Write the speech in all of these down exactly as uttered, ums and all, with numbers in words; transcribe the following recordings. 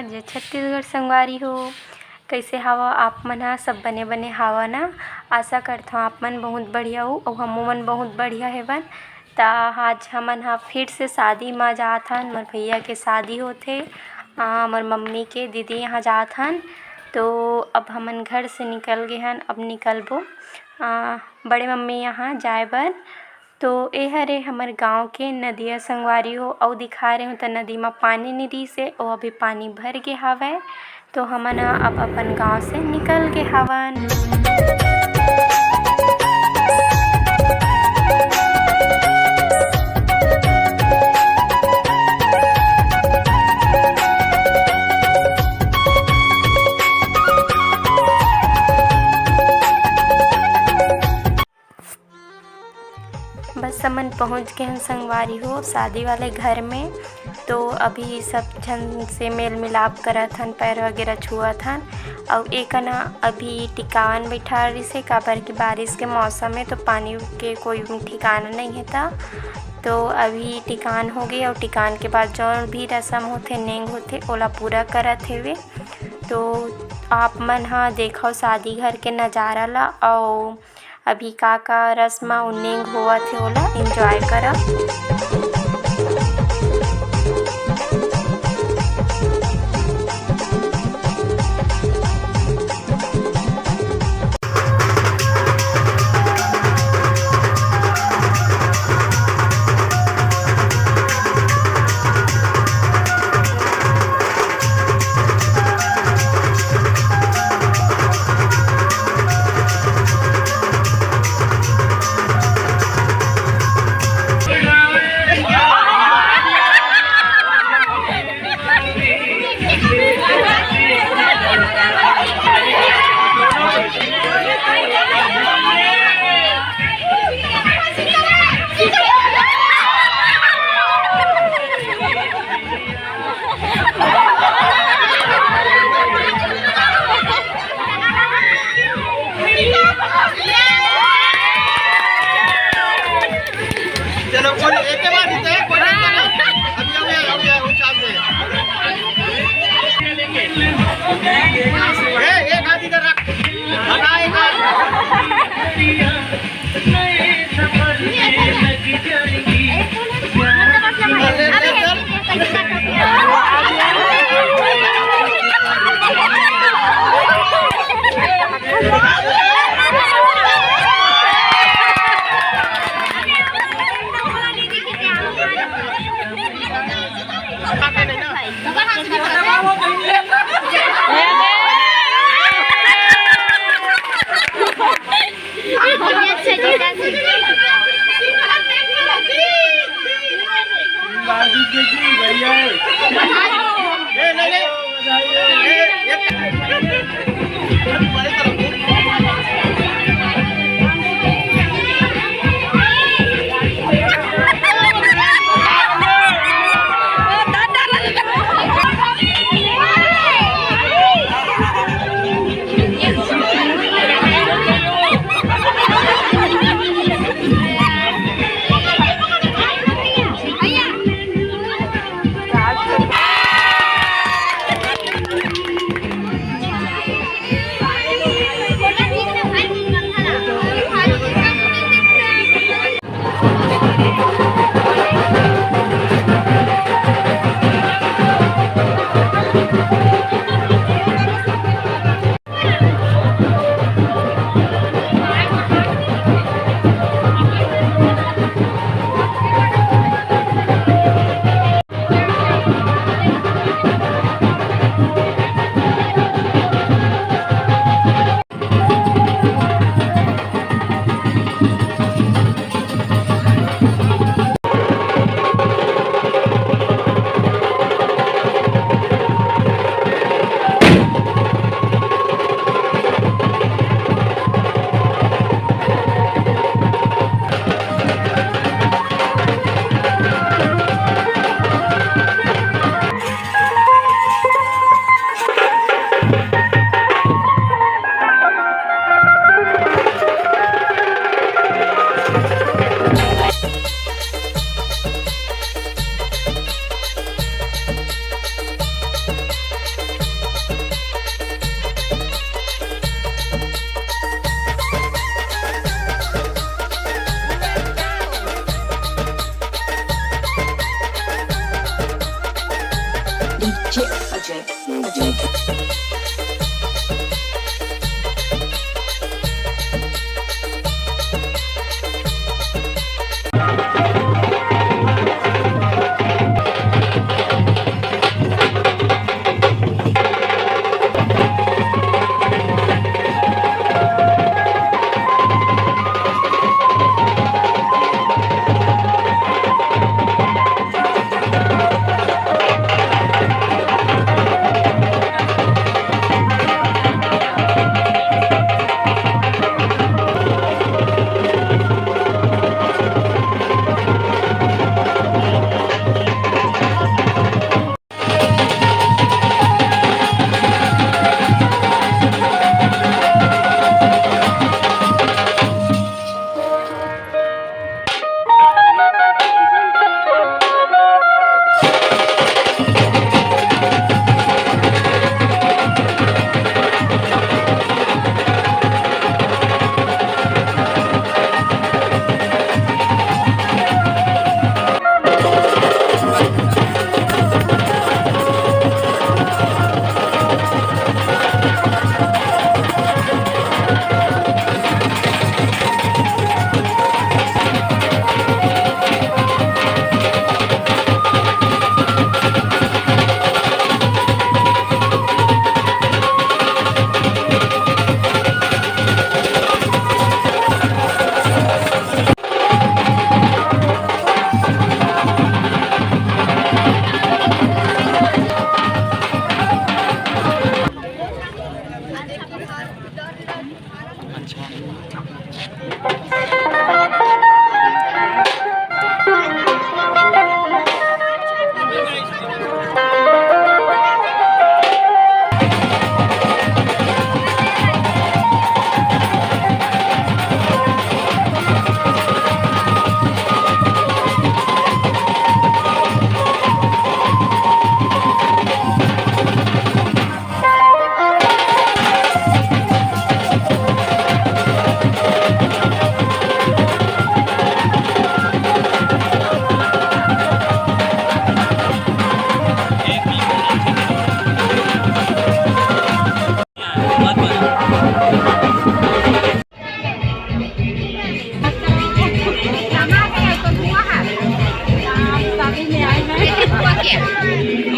जय छत्तीसगढ़ संगवारी हो, कइसे हावव आप मन ह? सब बने बने हावव ना? आशा करथव आप मन बहुत बढ़िया हो, अउ हमू मन बहुत बढ़िया हेवन। त आज हमन ह फिर से शादी म जात हन, मोर भैया के शादी होथे, अ, मोर मम्मी के दीदी यहाँ जात हन। तो अब हमन घर से निकल गे हन, अब निकलबो, अ, बड़े मम्मी यहाँ जाए बर। तो ए हरे हमर गांव के नदिया संगवारी हो, अउ दिखा रहे हो त नदी म पानी नइ रिहिस हे, अउ अभी पानी भर गे हावय। तो हमन ह अब अपन गांव से निकल गे हावन। बस हमन पहुंच गए हन संगवारी हो शादी वाले घर में। तो अभी सब झन से मेल मिलाप करत हन, पैर वगैरह छुअत हन। अउ एक ना अभी टिकान बैठा रिसे, काबर कि बारिश के मौसम में तो पानी के कोई ठिकाना नहीं है था। तो अभी टिकान हो गई, अउ टिकान के बाद जो भी रसम होथे, नेंग होथे, ओला पूरा करत हेवे। तो आप मन ह देखव शादी घर के नजारा ला, अउ अभी का का रस्म अउ नेंग होवत हे, ओला एंजॉय करव।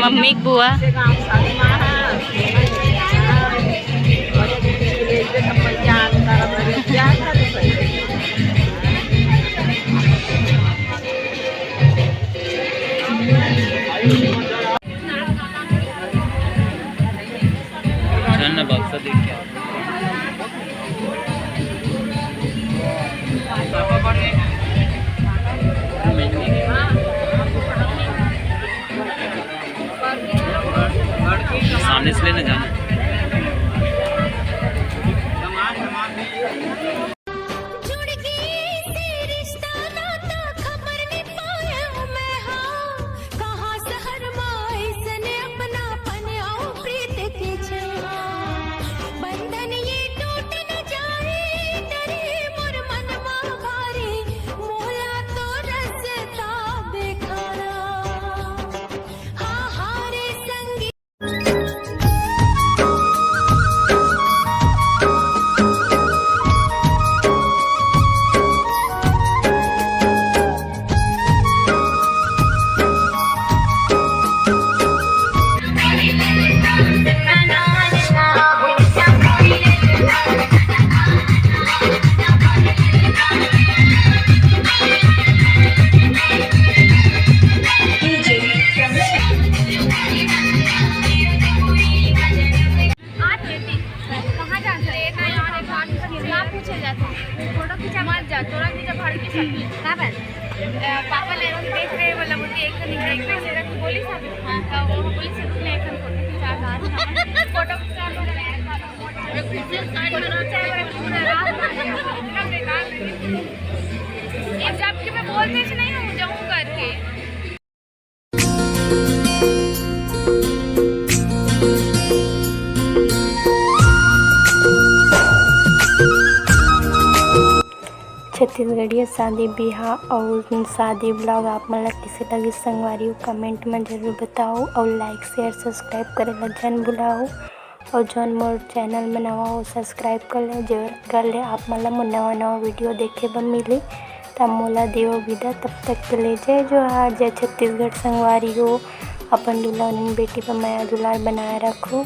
मम्मी के बुआ। चल ना, बक्सा देख के आ। सामने से लेना जाना। जुड़ गे से रिश्ता नाता, खबर नइ पाएंव मैं हा। कहाँ शहर मा अइसने अपनापन अउ प्रीत के छाँव। बंधन ये टूट न जाए, डरे मोर मन मा भारी, मोला तो रस्ता देखा ना। हाँ, हाँ रे संगी। आज लेती। कहाँ जाना है? ना पूछे जाते। फोटो खींचा मत जा, तोरा खींचा भड़ के सब। का बात? अ, पापा ले देख रहे, बोला, बोलती, "एक तो नहीं देख रहे, मेरा बोली सब।" हाँ, तो वो बोली सब ने एक फोटो खींचा, फोटो खींचा, फोटो खींचा, पूरा रात इतना बेकार लगे। अब जबकि मैं बोलते से नहीं हूँ, जाऊँ करके। छत्तीसगढ़िया शादी बिहाव अउ शादी vlog आप मन ला कइसे लगिस संगवारी हो, comment में जरूर बताओ अउ like, share, subscribe करे ला झन भुलाओ। अउ जौन मोर channel में नवा हो, subscribe कर ले, जेकर ले आप मन ला मोर नवा नवा video देखे बर मिली। तब मोला देवो विदा, तब तक के लिए जय जोहार, जय छत्तीसगढ़ संगवारी हो। अपन दुलारिन बेटी पर मया दुलार बनाए रखो।